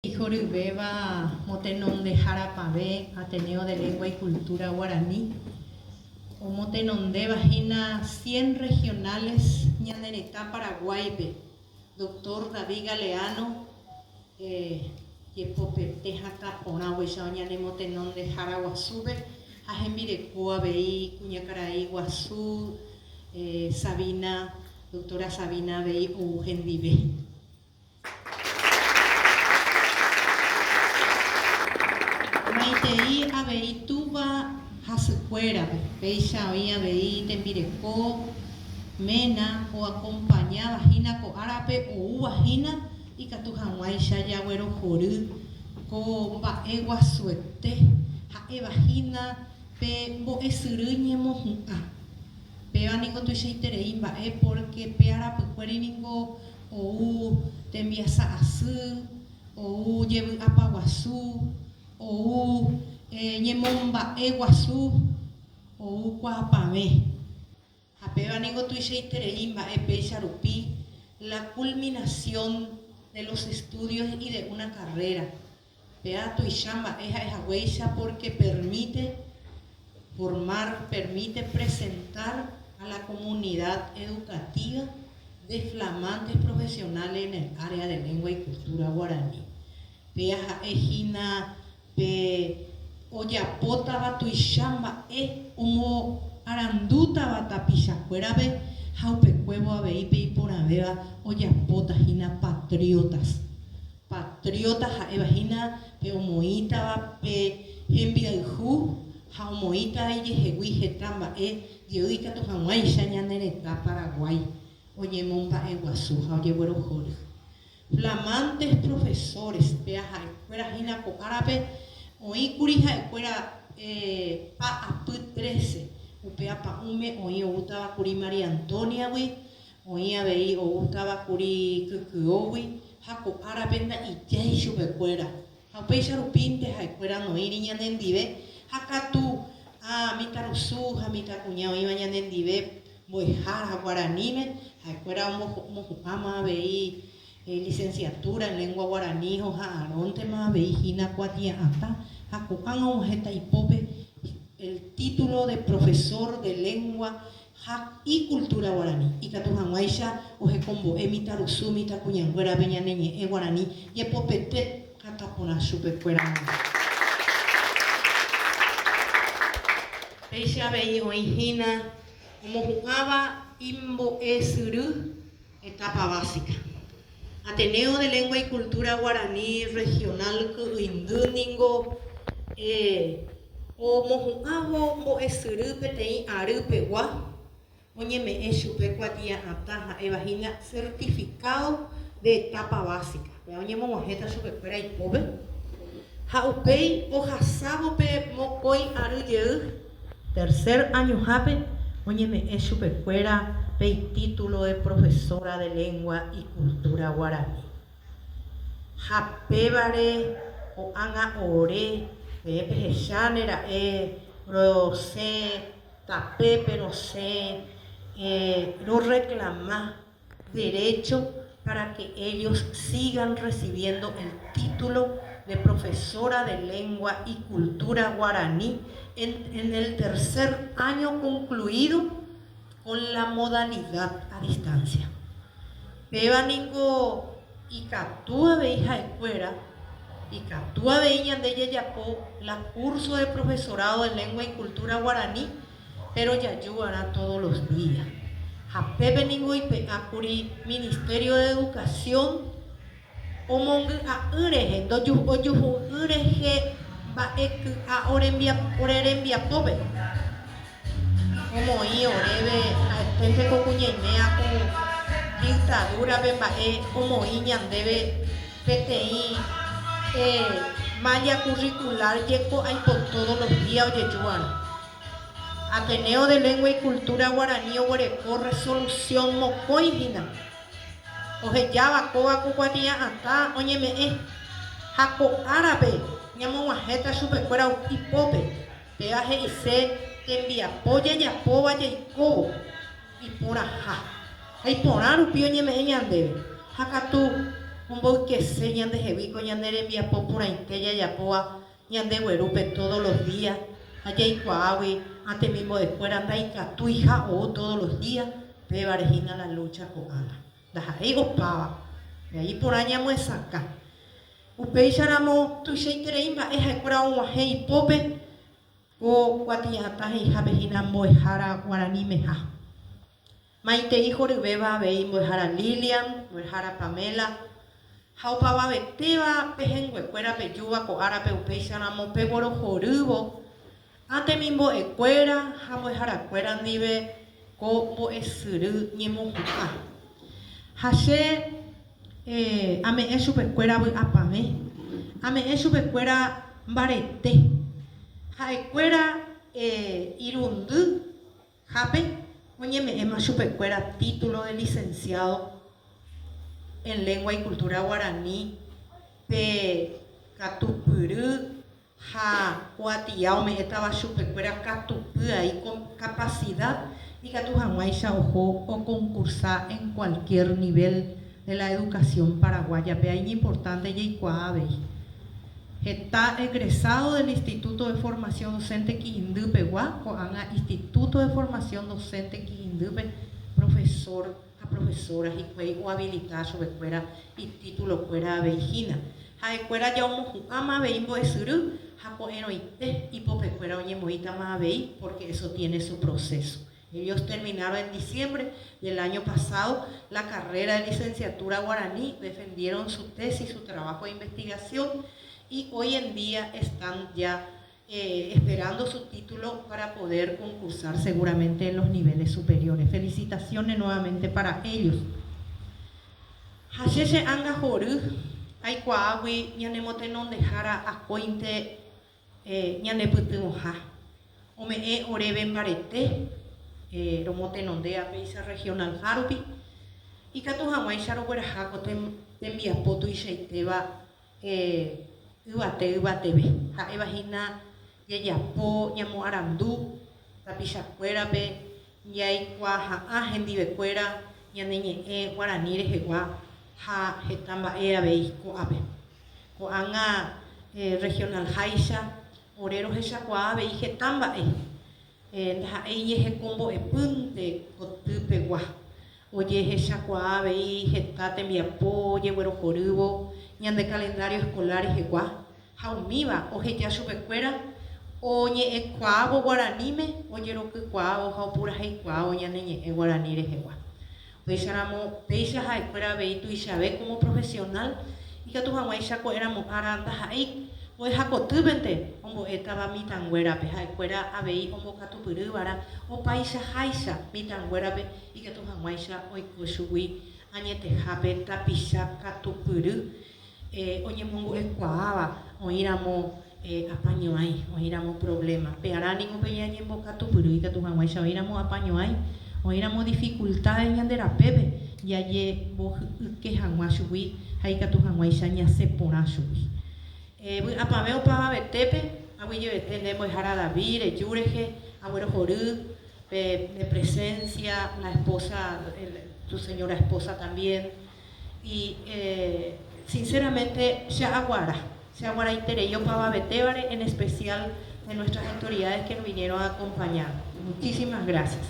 Ihoryvéva motenondeharapavẽ Ateneo de Lengua y Cultura Guaraní, omotenondéva hína cien regionales ñane retã Paraguáipe, Doctor David Galeano, jepopete hatã porã upéicha oñanemotenondehára guasúpe ha hembireko avei kuñakarai guasu Sabina, Doctora Sabina avei ou hendive. Maitei avei túva ha sykuérape, péicha oĩ avei tembireko, ména oakompañáva hína ko árape oúva hína ikatu hag̃uáicha jaguerohory ko mba'e guasuete ha'éva hína pe mbo'esyry ñemohu'ã. Péva ningo tuichaiterei mba'e pórke pe arapykuéri ningo Ou tembiasa asy, ou jevy'apa guasu, ou ñemomba'e guasu, ou kuaapavẽ. Ha péva ningo tuichaiterei mba'e péicha rupi la culminación de los estudios y de una carrera. Péva tuicha mba'e ha'e haguéicha porque permite formar, permite presentar a la comunidad educativa de flamantes profesionales en el área de lengua y cultura guaraní. Péa ha'e hína pe ojapótava tuicha mba'e omoarandútava tapichakuérape ha upekuévo avei pe iporãvéva ojapóta hína patriotas. Patriota ha'éva hína pe omoĩtava pe hembiayhu ha omoĩtava ijehegui heta mba'e jey ikatu hag̃uáicha ñane retã Paraguái oñemomba'eguasu ha ojeguerohory. Flamantes profesores, péa ha'ekuéra hína ko árape oĩkuri ha'ekuéra pa apy trece, upe apa'ũme oĩ oútava kuri María Antonia-gui, Oĩ avei oútava kuri kykyógui ha ko árape nda'ijái chupekuéra, ha upéicha rupínte ha'ekuéra noĩri ñanendive, ha katu ã mitãrusu ha mitãkuña oĩva ñanendive mbo'ehára guaraníme, ha'ekuéra omohu'ãma avei licenciatura en lengua guaraní oha'arõntema avei hína kuatia'atã ha ko'ág̃a og̃uahẽta ipópe el título de profesor de lengua ha icultura guarani, ikatu hag̃uáicha ohekombo'e mitãrusu mitãkuñanguérape ñane ñe'ẽ guarani jepopete hatã porã chupekuéra g̃uarã. Péicha avei oĩ hína omohu'ãva imbo'esyry etapa básica. Ateneo de Lengua y Cultura Guaraní Regional Ky'ỹindy ningo omohu'ãvo mbo'esyry peteĩ ary pegua oñeme'ẽ chupe kuatia'atã ha'éva hína Certificado de Etapa Básica, péva oñemog̃uahẽta chupekuéra ipópe ha upéi ohasávo pe mokõi ary jey, Tercer añohápe oñeme'ẽ chupekuéra pe itítulo de Profesora de Lengua y Cultura Guaraní. Ha pévare ko'ág̃a ore, peẽ pehecháne ra'e rosẽ tapépe rosẽ rorreclama derecho para que ellos sigan recibiendo el título de profesora de lengua y cultura guaraní en, en el tercer año concluido con la modalidad a distancia. Péva ningo ikatu avei ha'ekuéra, ikatu avei ñande jajapo la curso de profesorado de lengua y cultura guaraní, Péro jaju va'erã todos los día. Ha pépe ningo oipe'a kuri Ministerio de Educación omongy'a'ỹ rehe, ojuhu'ỹ rehe mba'e ky'a ore rembiapópe. Omoĩ oréve ha'eténte ko kuñaiméa ku dictadura-pe mba'e omoĩ ñandéve peteĩ malla curricular jeko aipo todos los días ojeju va'erã. Ateneo de Lengua y Cultura Guaraní oguereko resolución mokõi hína, ohejáva kóva ko kuatia'atã oñeme'ẽ ha ko árape ñamog̃uahẽta chupekuéra ipópe, péva he'ise tembiapo jajapóva jaikóvo iporãha ha iporã rupi oñeme'ẽ ñandéve, ha katu. Omboykese ñandehegui ko ñane rembiapo porãite jajapóva ñandeguerúpe todos los días ha jaikuaágui ã temimbo'ekuéra ndaikatuiha ou todos los días, pévare hína la lucha ko'ág̃a. Ndaha'éi opáva, pe iporã ñamyesakã. Upéicharamo tuichaiterei mba'e ha'ekuéra og̃uahẽ ipópe ko kuatia'atã he'ihápe hína mbo'ehára guaranimeha. Maitei horyvéva avei mbo'ehára Lilian, mbo'ehára Pamela, ha opavavetéva pehẽnguekuéra pejúva ko árape upéicharamo peguerohorývo ã temimbo'ekuéra ha mbo'eharakuéra ndive ko mbo'esyry ñemohu'ã. Ha che ame'ẽ chupekuéra vy'apavẽ, ame'ẽ chupekuéra mbarete, ha'ekuéra irundy Hápe oñeme'ẽma chupekuéra título de licenciado en Lengua y Cultura Guaraní pe katupyry ha kuatia ome'ẽtava chupekuéra katupyai con capacidad ikatu hag̃uáicha oho oconkursa en cualquier nivel de la educación paraguaya-pe. Iñimportante jaikuaa avei. Heta egresado del Instituto de Formación Docente Quiindy pegua, ko'ág̃a Instituto de Formación Docente Quiindýpe profesor ha profesora hikuái oabilita chupekuéra ititulokuéra avei hína. Ha'ekuéra ja omohu'ãma avei mbo'esyry ha ko'ẽrõite ipopekuéra oñemoĩtama avei porque eso tiene su proceso. Ellos terminaron en diciembre del año pasado la carrera de licenciatura guaraní, defendieron su tesis, su trabajo de investigación y hoy en día están ya eh, esperando su título para poder concursar seguramente en los niveles superiores. Felicitaciones nuevamente para ellos. Ha che che ánga hory aikuaágui ñanemotenondehára akóinte ñanepytyvõha, ome'ẽ oréve mbarete romotenondéva péicha regional-ha rupi, ikatu hag̃uáicha rogueraha ko tembiapo tuichaitéva yvate yvateve, ha'éva hína jajapo ñamoarandu tapichakuérape jaikuaaha'ã hendivekuéra ñane ñe'ẽ guarani rehegua ha heta mba'e avei ko'ápe. Ko'ág̃a regional-háicha ore rohechakuaa avei heta mba'e, ndaha'éi ñehekombo'epýnte kotypegua. Ojehechakuaa avei heta tembiapo ojeguerohorývo ñande calendario escolar rehegua ha umíva oheja chupekuéra oñe'ẽkuaávo guaraníme, ojerokykuaávo ha opuraheikuaávo ñane ñe'ẽ guarani rehegua. Upéicharamo, péicha ha'ekuéra avei tuichave como profesional, ikatu hag̃uáicha ko'ẽramo'ãra ndaha'éi mbo'ehakotýpente ombo'étava mitãnguérape, ha'ekuéra avei ombokatupyrývara opaichaháicha mitãnguérape ikatu hag̃uáicha oiko chugui añetehápe tapicha katupyry oñemongu'ekuaáva oĩramo apañuãi, oĩramo provléma. Pearã ningo pe ñañembokatupyry ikatu hag̃uáicha oĩramo apañuãi, oĩramo dificultades ñande rapépe jajemboyke hag̃ua chugui ha ikatu hag̃uáicha ñasẽ porã chugui. Vy'apavẽ opavavetépe, aguyjevete nde mbo'ehára David reju rehe, aguerohory pe nde presencia, la esposa, tu señora esposa también. Y sinceramente che aguara, che aguaraiterei opavavetévare, en especial de nuestras autoridades que nos vinieron a acompañar. Muchísimas gracias.